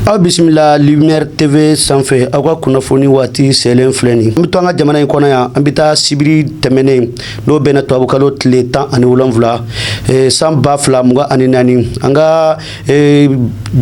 Aw bisimila Lumière TV sanfɛ, aw ka kunnafoni waati selen filɛ nin. An bɛ to an ka jamana in kɔnɔ yan. An bɛ taa sibiri tɛmɛnen, n'o bɛnna tubabukalo tile 17, san 2024, an ka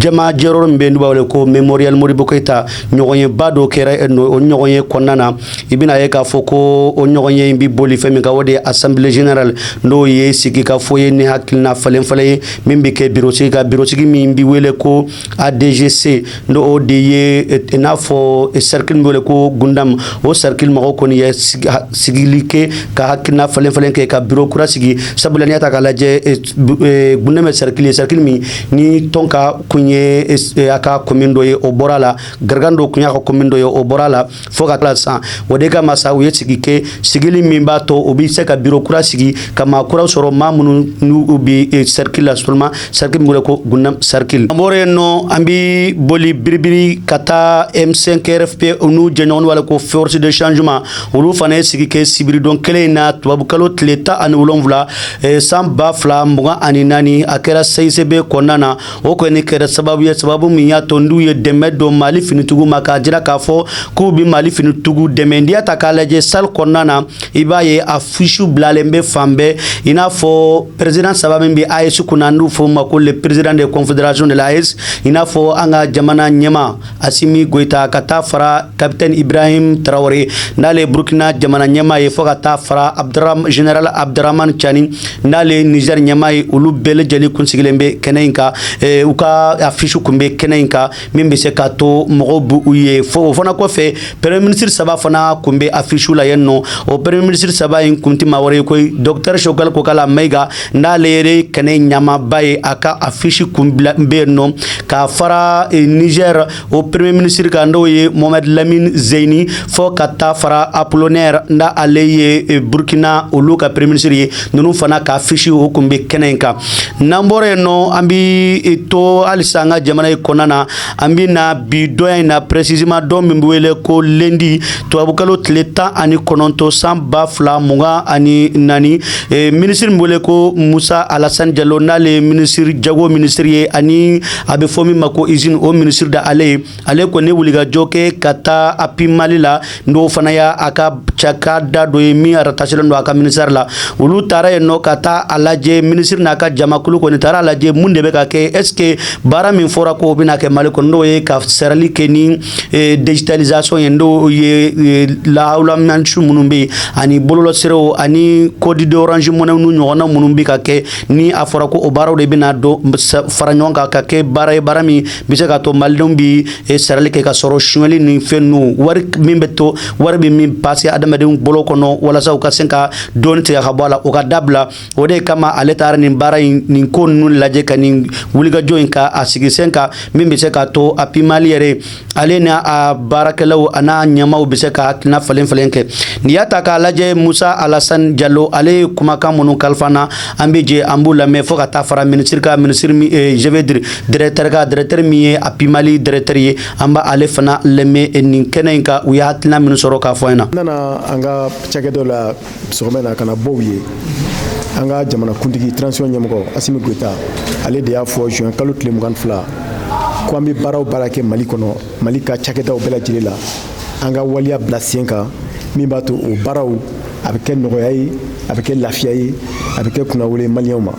jamajɛyɔrɔ min bɛ, n'u b'a wele ko Mémorial Modibo Keyita, ɲɔgɔnyeba dɔ kɛra. O ɲɔgɔnye kɔnɔna na, i bɛna ye k'a fɔ ko o ɲɔgɔnye in bɛ boli fɛn min kan, o de ye assemblée générale, n'o ye sigikafɔ ye ni hakilina falen falen ye min bɛ kɛ bureau sigi kan, bureau sigi min bɛ wele ko ADGC, n'o o de ye i n'a fɔ cercle min bɛ wele ko Gundam. O cercle mɔgɔw kɔni ye sigili kɛ ka hakilina falen falen kɛ ka bureau kura sigi, sabula n'i y'a ta k'a lajɛ, Gundam ye cercle ye, cercle min ni tɔn ka kun ye a ka commune dɔ ye, o bɔra a la. Gargan dɔ kun y'a ka commune dɔ ye, o bɔra a la, fo ka tila sisan. O de kama sa, u ye sigi kɛ, sigili min b'a to u bɛ se ka bureau kura sigi ka maa kura sɔrɔ, maa minnu n'u bɛ cercle la seulement, cercle min wele ko Gundam cercle. An bɔra yen nɔ, an bɛ boli biribiri ka taa M5 RFP n'u jɛɲɔgɔn wale ko Force de changement. Olu fana ye sigi kɛ sibiridon kelen in na, tubabukalo tile 17, san 2024. A kɛra CICB kɔnɔna na. O kɔni kɛra sababu ye, sababu min y'a to n'u ye dɛmɛ don Mali finitigiw ma, k'a jira k'a fɔ k'u bɛ Mali finitigiw dɛmɛ. N'i y'a ta k'a lajɛ, salle kɔnɔna na, i b'a ye affiche bilalen bɛ fan bɛɛ, i n'a fɔ président saba min bɛ AES kunna, n'u fɔ ma ko le président de confédération de l'AES, i n'a fɔ an ka jamana ɲɛma Assimi Goïta, ka taa fara capitaine Ibrahim Traoré, n'ale ye Burkina jamana ɲɛma ye, fo ka taa fara général Abdramane Tiani, n'ale ye Niger ɲɛma ye. Olu bɛɛ lajɛlen kun sigilen bɛ kɛnɛ in kan. U ka affiche kun bɛ kɛnɛ in kan min bɛ se k'a to mɔgɔw b'u ye. Fo o fana kɔfɛ, premier ministre saba fana kun bɛ affiche la yen nɔ. O premier ministre saba in kun tɛ maa wɛrɛ ye koyi, docteur Choguel Kokalla Maïga, n'ale yɛrɛ kɛnɛ ɲamaba ye, a ka affiche kun bila bɛ yen nɔ, ka fara Niger o premier ministre kan, n'o ye Mohamed Lamine Zeini, fo ka taa fara Apollinaire, n'a ale ye Burkina olu ka premier ministre ye. Ninnu fana ka affiche, o kun bɛ kɛnɛ in kan. N'an bɔra yen nɔ, an bi to halisa an ka jamana in kɔnɔna na. An bi na bi dɔnya in na, précisément don min bɛ wele ko lundi, tubabukalo tile 19, san 2024, ministre min wele ko Moussa Alassane Diallo, n'ale ye ministre jago ministre ye, ani a bɛ fɔ min ma ko usine, o ministre da ale ye. Ale kɔni wulikajɔ kɛ ka taa API Mali la, n'o fana y'a a ka cakada dɔ ye min rattaché don a ka ministère la. Olu taara yen nɔ ka taa a lajɛ. Ministre n'a ka jamakulu kɔni taara a lajɛ mun de bɛ ka kɛ, est ce que baara min fɔra k'o bɛna kɛ Mali kɔnɔ, n'o ye ka sarali kɛ ni digitalisation ye, n'o ye lahawulamansiw minnu bɛ yen, ani bɔlɔlɔsiraw, ani code d'Orange Money n'u ɲɔgɔnna minnu bɛ ka kɛ, ni a fɔra ko o baaraw de bɛna don fara ɲɔgɔn kan ka kɛ baara ye, baara min bɛ se ka to malidenw bi sarali kɛ ka sɔrɔ sonyali ni fɛn ninnu, wari min bɛ to, wari bɛ min passer adamadenw bolo kɔnɔ, walasa u ka se ka dɔɔni tigɛ ka bɔ a la, o ka dabila. O de kama ale taara nin baara in, nin ko ninnu lajɛ, ka nin wulikajɔ in ka a sigi sen kan, min bɛ se k'a to API Mali yɛrɛ, ale n'a a baarakɛlaw, a n'a ɲɛmaw bɛ se ka hakilina falen falen kɛ. N'i y'a ta k'a lajɛ, Moussa Alassane Diallo, ale ye kumakan minnu kalifa na, an bɛ jɛ an b'u lamɛn, fo ka taa fara ministre ka, ministre min, je veux dire directeur ka, directeur min ye API Mali directeur ye, an b'a ale fana lamɛn nin kɛnɛ in kan, u ye hakilina minnu sɔrɔ k'a fɔ an ɲɛna. N nana an ka cakɛdaw la sɔgɔma in na ka na bɔ u ye. An ka jamanakuntigi, transition ɲɛmɔgɔ Assimi Goïta, ale de y'a fɔ juin kalo tile 22 ko an bɛ baara o baara kɛ Mali kɔnɔ, Mali ka cakɛdaw bɛɛ lajɛlen la, an ka waleya bila sen kan min b'a to o baaraw a bɛ kɛ nɔgɔya ye, a bɛ kɛ lafiya ye, a bɛ kɛ kunnawolo ye maliyɛnw ma.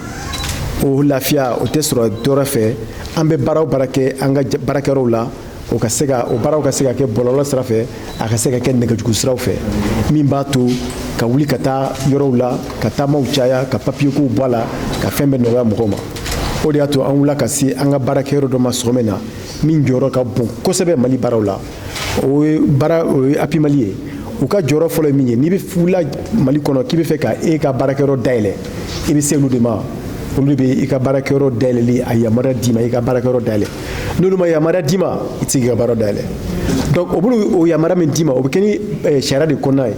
O lafiya, o tɛ sɔrɔ dɔwɛrɛ fɛ, an bɛ baara o baara kɛ an ka baarakɛyɔrɔw la, o ka se ka o baaraw ka se ka kɛ bɔlɔlɔ sira fɛ, a ka se ka kɛ nɛgɛjuru siraw fɛ, min b'a to ka wuli ka taa yɔrɔw la, ka taamaw caya, ka papiye kow bɔ a la, ka fɛn bɛɛ nɔgɔya mɔgɔw ma. O de y'a to an wulila ka se an ka baarakɛyɔrɔ dɔ ma sɔgɔma in na min jɔyɔrɔ ka bon kosɛbɛ Mali baaraw la. O ye baara, o ye API Mali ye. U ka jɔyɔrɔ fɔlɔ ye min ye, n'i bɛ wulila Mali kɔnɔ k'i bɛ fɛ ka e ka baarakɛyɔrɔ dayɛlɛ, i bɛ se olu de ma. Olu de bɛ i ka baarakɛyɔrɔ dayɛlɛli a yamaruya d'i ma, i ka baarakɛyɔrɔ dayɛlɛ. N'olu ma yamaruya d'i ma, i tɛ se k'i ka baara dayɛlɛ. Donc o b'olu o yamaruya min d'i ma, o bɛ kɛ ni sariya de kɔnɔna ye.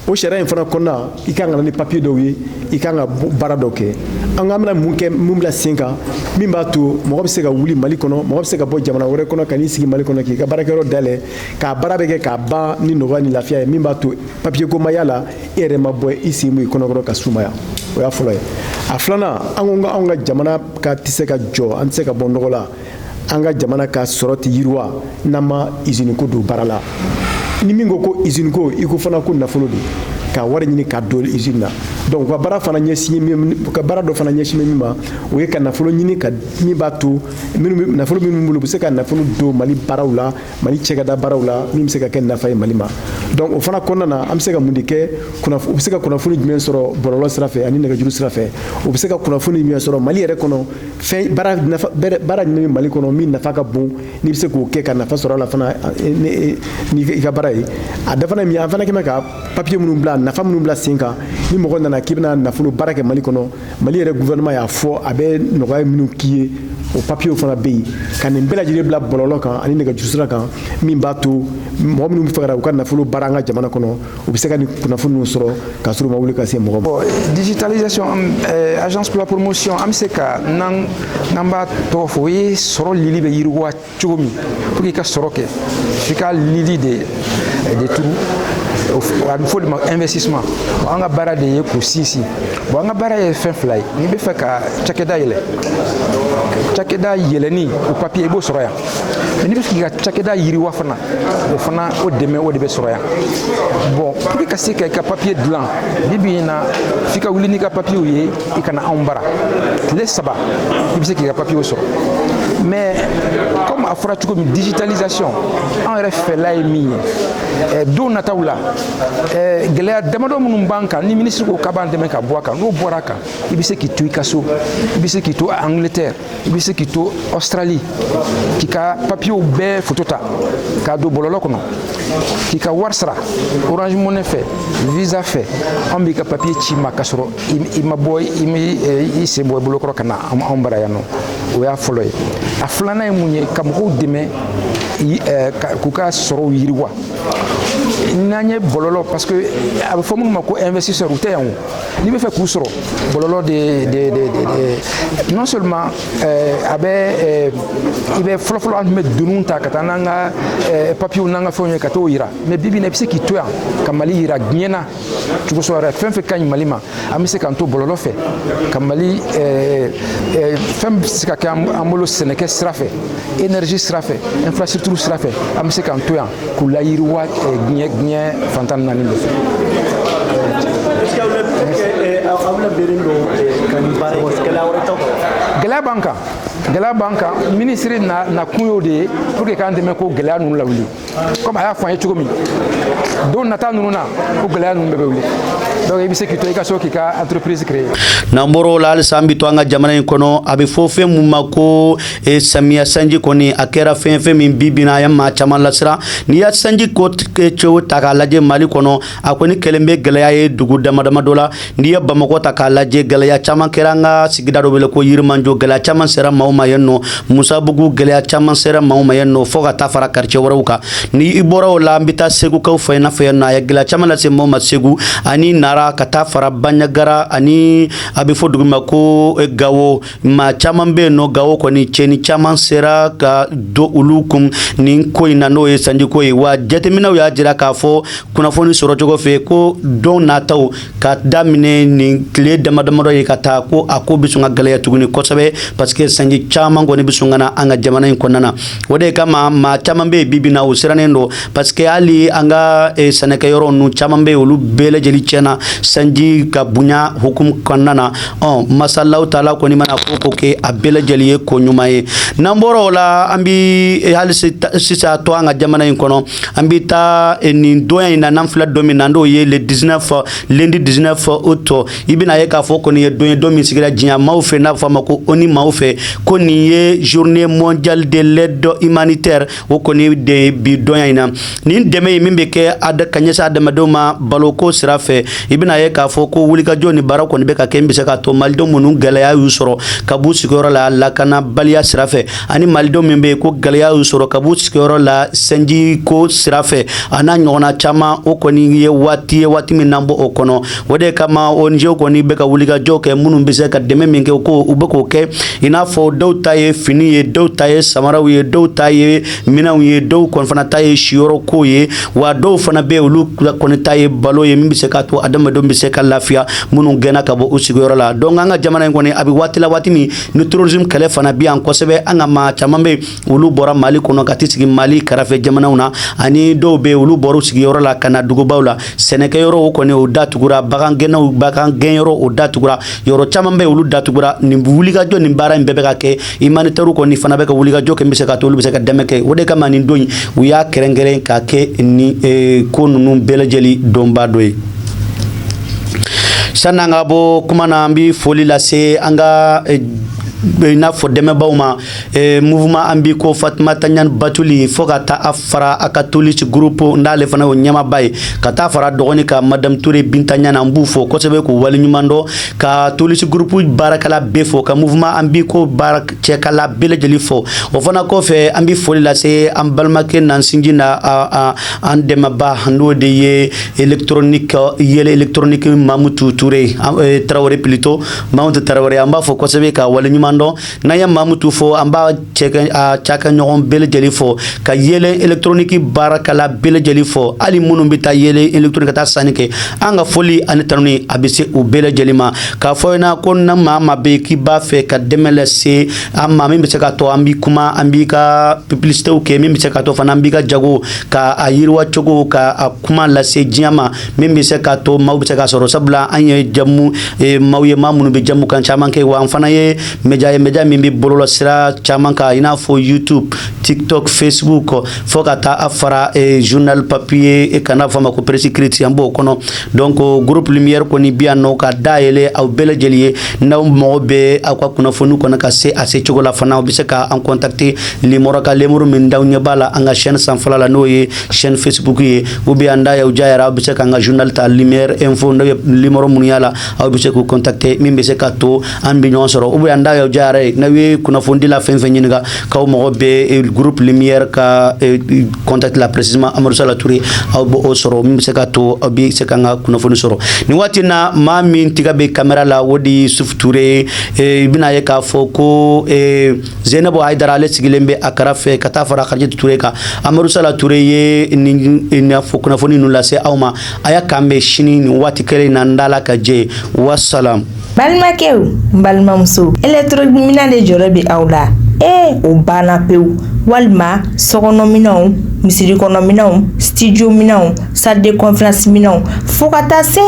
O sariya in fana kɔnɔna, i kan ka na ni papiye dɔw ye, i kan ka baara dɔw kɛ. An ka bɛna mun kɛ, mun bila sen kan min b'a to mɔgɔ bɛ se ka wuli Mali kɔnɔ, mɔgɔ bɛ se ka bɔ jamana wɛrɛ kɔnɔ ka n'i sigi Mali kɔnɔ k'i ka baarakɛyɔrɔ dayɛlɛ, k'a baara bɛ kɛ k'a ban ni nɔgɔya ni lafiya ye, min b'a to papiye ko ma y'a la, e yɛrɛ ma bɔ i sen bɔ i kɔnɔkɔrɔ ka sumaya. O y'a fɔlɔ ye. A filanan, an ko anw ka jamana ka tɛ se ka jɔ, an tɛ se ka bɔ nɔgɔ la. An ka jamana ka sɔrɔ tɛ yiriwa n'an ma usine ko don baara la. Ni min ko ko usine ko, i ko fana ko nafolo de ka wari ɲini ka don usine na. Donc u ka baara fana ɲɛsin, u ka baara dɔ fana ɲɛsin bɛ min ma, o ye ka nafolo ɲini ka min b'a to minnu nafolo minnu bolo, u bɛ se ka nafolo don Mali baaraw la, Mali cɛkɛda baaraw la, min bɛ se ka kɛ nafa ye Mali ma. Donc o fana kɔnɔna na, an bɛ se ka mun de kɛ? U bɛ se ka kunnafoni jumɛn sɔrɔ bɔlɔlɔ sira fɛ ani nɛgɛjuru sira fɛ? U bɛ se ka kunnafoni jumɛn sɔrɔ Mali yɛrɛ kɔnɔ? Fɛn baara nafa, baara jumɛn bɛ Mali kɔnɔ min nafa ka bon, n'i bɛ se k'o kɛ ka nafa sɔrɔ a la fana ni i ka baara ye? A dɔ fana ye min ye, an fana kɛn bɛ ka papiye minnu bila, nafa minnu bila sen kan, ni mɔgɔ nana k'i bɛna nafolo baara kɛ Mali kɔnɔ, Mali yɛrɛ gouvernement y'a fɔ a bɛ nɔgɔya minnu k'i ye, o papiyew fana bɛ yen. Ka nin bɛɛ lajɛlen bila bɔlɔlɔ kan ani nɛgɛjuru sira kan, min b'a to mɔgɔ minnu bɛ fɛ ka u ka nafolo baara an ka jamana kɔnɔ, u bɛ se ka nin kunnafoni ninnu sɔrɔ k'a sɔrɔ u ma wuli ka se mɔgɔ ma. Bon, digitalisation, agence pour la promotion, an bɛ se ka n'an b'a tɔgɔ fɔ, o ye sɔrɔ lili bɛ yiriwa cogo min. Pour que i ka sɔrɔ kɛ, f'i ka lili de turu, a bɛ fɔ o de ma investissement. Bon, an ka baara de ye k'o sinsin. Bon, an ka baara ye fɛn fila ye. N'i bɛ fɛ ka cakɛda yɛlɛ, cakɛda yɛlɛnni o papiye, i b'o sɔrɔ yan. Mais n'i bɛ fɛ k'i ka cakɛda yiriwa fana, o fana o dɛmɛ, o de bɛ sɔrɔ yan. Bon, pour que ka se ka i ka papiye dilan, bi bi in na, f'i ka wuli n'i ka papiyew ye, i kana anw bara, tile 3, i bɛ se k'i ka papiyew sɔrɔ. Mais comme a fɔra cogo min, digitalisation, an yɛrɛ fɛla ye min ye, don nataw la, gɛlɛya damadɔ minnu b'an kan, ni minisiri ko k'a b'an dɛmɛ ka bɔ a kan, n'o bɔra a kan, i bɛ se k'i to i ka so, i bɛ se k'i to Angleterre, i bɛ se k'i to Australie, k'i ka papiyew bɛɛ photo ta k'a don bɔlɔlɔ kɔnɔ, k'i ka wari sara Orange Money fɛ, Visa fɛ, an b'i ka papiye ci ma k'a sɔrɔ i ma bɔ, i ma i sen bɔ i bolokɔrɔ ka na anw bara yan nɔ. O y'a fɔlɔ ye. A filanan ye mun ye? Ka mɔgɔw dɛmɛ k'u ka sɔrɔw yiriwa. N'an ye bɔlɔlɔ, parce que a bɛ fɔ minnu ma ko investisseur, u tɛ yan o. N'i bɛ fɛ k'u sɔrɔ bɔlɔlɔ de, non seulement a bɛ i bɛ fɔlɔfɔlɔ, an tun bɛ doniw ta ka taa n'an ka papiyew n'an ka fɛnw ye ka t'o yira, mais bi bi in na, i bɛ se k'i to yan ka Mali yira diɲɛ na cogo wɛrɛ. Fɛn fɛn ka ɲi Mali ma, an bɛ se k'an to bɔlɔlɔ fɛ ka Mali fɛn bɛ se ka kɛ an bolo, sɛnɛkɛ sira fɛ, énergie sira fɛ, infrastructure sira fɛ, an bɛ se k'an to yan k'u layiriwa diɲɛ fantan naani bɛɛ fɛ. Est-ce que aw labɛnnen don ka nin baara in kɛ? Gɛlɛya wɛrɛ t'aw kan? Gɛlɛya b'an kan, gɛlɛya b'an kan. Minisiri na kun y'o de ye pour que k'an dɛmɛ k'o gɛlɛya ninnu lawuli. Comme a y'a fɔ an ye cogo min, don nata ninnu na, o gɛlɛya ninnu bɛɛ bɛ wuli. Donc i bɛ se k'i to i ka so k'i ka entreprise créer. N'an bɔra o la, halisa an bɛ to an ka jamana in kɔnɔ. A bɛ fɔ fɛn mun ma ko samiya sanji kɔni, a kɛra fɛn fɛn min bi bi in na, a ye maa caman lasiran. N'i ya sanji ko cogo ta k'a lajɛ Mali kɔnɔ, a kɔni kɛlen bɛ gɛlɛya ye dugu dama dama dɔ la. N'i ye Bamakɔ ta k'a lajɛ, gɛlɛya caman kɛra an ka sigida dɔ wele ko Yirimanjɔ, gɛlɛya caman sera maaw ma yen nɔ. Musabugu, gɛlɛya caman sera maaw ma yen nɔ, fo ka taa fara quartier wɛrɛw kan. Ni i bɔra o la, an bɛ taa Segukaw fɛ i n'a fɔ yen nɔ, a ye gɛlɛya caman lase maaw ma Segu ani Nara, ka taa fara Banjagara ani a bɛ fɔ dugu ma ko Gawo. Maa caman bɛ yen nɔ Gawo kɔni, cɛni caman sera ka don olu kun nin ko in na, n'o ye sanjiko ye. Wa jateminɛw y'a jira k'a fɔ kunnafoni sɔrɔcogo fɛ ko don nataw, ka daminɛ nin tile dama damadɔ ye ka taa, ko a ko bɛ sɔn ka gɛlɛya tuguni kosɛbɛ, parce que sanji caman kɔni bɛ sɔn ka na an ka jamana in kɔnɔna na. O de kama maa caman bɛ yen bi bi in na, o sirannen don, parce que hali an ka sɛnɛkɛyɔrɔ ninnu caman bɛ yen, olu bɛɛ lajɛlen tiɲɛna sanji ka bonya hukumu kɔnɔna na. Ɔ masalaw taala kɔni mana ko ko kɛ, a bɛɛ lajɛlen ye ko ɲuman ye. N'an bɔra o la, an bi hali sisan to an ka jamana in kɔnɔ. An bɛ taa nin donya in na, n'an filɛ don min na, n'o ye le 19, lundi 19 août. I bɛna ye k'a fɔ kɔni ye don ye, don min sigira diɲɛ maaw fɛ, n'a bɛ fɔ a ma ko ONU maaw fɛ, ko nin ye journée mondiale de l'aide humanitaire. O kɔni de bi donya in na, nin dɛmɛ ye min bɛ kɛ ka ɲɛsin adamadenw ma baloko sira fɛ. I bɛna ye k'a fɔ ko wulikajɔ ni baara kɔni bɛ ka kɛ min bɛ se k'a to malidenw minnu gɛlɛya y'u sɔrɔ ka b'u sigiyɔrɔ la lakanabaliya sira fɛ, ani malidenw min bɛ yen ko gɛlɛya y'u sɔrɔ ka b'u sigiyɔrɔ la sanji ko sira fɛ, a n'a ɲɔgɔnna caman. O kɔni ye waati ye, waati min n'an bɔ o kɔnɔ. O de kama ONG kɔni bɛ ka wulikajɔ kɛ minnu bɛ se ka dɛmɛ min kɛ, ko u bɛ k'o kɛ, i n'a fɔ Dɔw ta ye fini ye, dɔw ta ye samaraw ye, dɔw ta ye minɛnw ye, dɔw kɔni fana ta ye siyɔrɔ ko ye, wa dɔw fana bɛ olu kɔni ta ye balo ye, min bɛ se k'a to adamadenw bɛ se ka lafiya, minnu gɛnna ka bɔ u sigiyɔrɔ la. Donc an ka jamana in kɔni, a bɛ waati la, waati min ni terrorisme kɛlɛ fana bi yan kosɛbɛ, an ka maa caman bɛ, olu bɔra Mali kɔnɔ ka t'i sigi Mali kɛrɛfɛ jamanaw na, ani dɔw bɛ, olu bɔra u sigiyɔrɔ la ka na dugubaw la. Sɛnɛkɛyɔrɔw kɔni, o datugura, bagangɛnnaw, bagan gɛnyɔrɔ, o datugura, yɔrɔ caman bɛ, olu datugura. Nin wulikajɔ, nin baara in bɛɛ bɛ ka kɛ. Humanitaire kɔni fana bɛ ka wulikajɔ kɛ, bɛ se ka to olu bɛ se ka dɛmɛ kɛ. O de kama nin don in, u y'a kɛrɛnkɛrɛn ka kɛ ni ko ninnu bɛɛ lajɛlen donba dɔ ye. Sanni an ka bɔ kuma na, an bɛ foli lase an ka i n'a fɔ dɛmɛbaw ma, mouvement an bi ko Fatumata Ɲani Batuli, fo ka taa a fara a ka Tolisi groupe n'ale fana y'o ɲɛmaaba ye, ka taa fara dɔgɔnin ka Madame Touré Binta Ɲani. An b'u fo kosɛbɛ k'u waleɲuman dɔn, ka Tolisi groupe baarakɛla bɛɛ fo, ka mouvement an bi ko baara cɛkala bɛɛ lajɛlen fo. O fana kɔfɛ, an bi foli lase an balimakɛ n'an sinji na, an dɛmɛba, n'o de ye électronique, yɛlɛ électronique, Mamutu Touré, Tarawele plutôt, Mamutu Tarawele. An b'a fɔ kosɛbɛ ka waleɲuman dɔn. N'an ye Mamutu fo, an b'a cɛkɛ a cakɛɲɔgɔn bɛɛ lajɛlen fo, ka yɛlɛ électronique baarakɛla bɛɛ lajɛlen fo, hali minnu bɛ taa yɛlɛ électronique ka taa sanni kɛ. An ka foli ani tanuni a bɛ se u bɛɛ lajɛlen ma. K'a fɔ ɲɛna ko na maa maa bɛ k'i b'a fɛ ka dɛmɛ lase an ma, min bɛ se ka to an b'i kuma, an b'i ka publicitéw kɛ, min bɛ se ka to fana an b'i ka jago ka a yiriwa cogo, ka a kuma lase diɲɛ ma, min bɛ se ka to maaw bɛ se ka sɔrɔ, sabula an ye jamu maaw ye, maa minnu bɛ jamu kan caman kɛ, wa an fana ye média ye, média min bɛ bɔlɔlɔsira caman kan, i n'a fɔ YouTube, TikTok, Facebook, fo ka taa a fara journal papier e kana fɔ a ma ko presse écrite, an b'o kɔnɔ. Donc groupe Lumière kɔni bi yan nɔ ka dayɛlɛ aw bɛɛ lajɛlen ye. N'aw mago bɛ aw ka kunnafoni kɔnɔ ka se a se cogo la fana, aw bɛ se ka an contacter numéro ka, numéro min d'aw ɲɛ b'a la an ka chaîne sanfɛla la, n'o ye chaîne Facebook ye, ou bien an da y'aw diya yɛrɛ, aw bɛ se k'an ka journal ta, Lumière Info, n'o ye numéro minnu y'a la, aw bɛ se k'u contacter, min bɛ se ka to an bɛ ɲɔgɔn sɔrɔ, ou bien an da y'aw diya yɛrɛ, n'aw ye kunnafoni la fɛn fɛn ɲininka, k'aw mago bɛ groupe Lumière ka contact la, précisément Amadou Sala Touré, aw b'o sɔrɔ, min bɛ se ka to aw bɛ se k'an ka kunnafoni sɔrɔ. Nin waati na, maa min tiga bɛ caméra la, o de ye Yusuf Touré. I bɛna ye k'a fɔ ko Zenabu Hayidara, ale sigilen bɛ a kɛrɛfɛ, ka taa fara Khadijatu Touré kan. Amadou Sala Touré ye nin fɔ kunnafoni ninnu lase aw ma. A y'a k'an bɛn sini nin waati kelen in na, n dala ka jɛ. Wasalam. Balimakɛw, n balimamuso, électronique minɛn de jɔrɔ bɛ aw la? Ee, o banna pewu. Walima sokɔnɔminɛnw, misiri kɔnɔminɛnw, studio minɛnw, salle de conférence minɛnw, fo ka taa se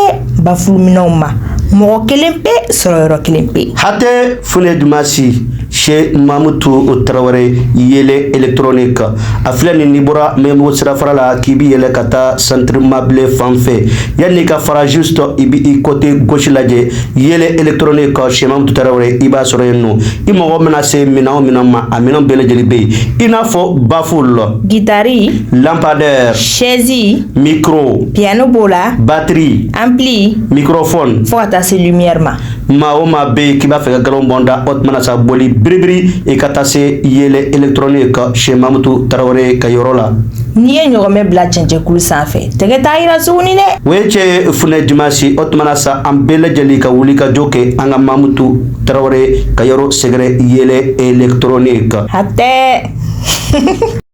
baffle minɛnw ma, mɔgɔ kelen pe sɔrɔ yɔrɔ kelen pe. Hatɛ fune dumasi chez Mamutu Tarawele, yɛlɛ électronique. A filɛ nin, n'i bɔra Mɛmɔgɔ sirafara la k'i bi yɛlɛ ka taa centre mabile fan fɛ, yanni ka fara, juste i bi i côté gauche lajɛ, yɛlɛ électronique chez Mamutu Tarawele, i b'a sɔrɔ yen nɔ. I mago bɛna se minɛn o minɛn ma, a minɛn bɛɛ lajɛlen bɛ yen, i n'a fɔ baffle, guitare, lampadaire, chaise, micro, piano b'o la, batterie, ampli, microphone, fo ka taa se lumière ma. Maa o maa bɛ yen k'i b'a fɛ ka galon bɔn da, o tuma na sa, boli biribiri i ka taa se yɛlɛ électronique chez Mamutu Tarawele ka yɔrɔ la. N'i ye ɲɔgɔmɛ bila cɛncɛnkulu sanfɛ, tɛgɛ t'a yira tuguni dɛ. O ye cɛ funɛ dimanche. O tuma na sa, an bɛɛ lajɛlen ka wuli ka jɔ kɛ an ka Mamutu Tarawele ka yɔrɔ sɛgɛrɛ, yɛlɛ électronique. Hatɛ.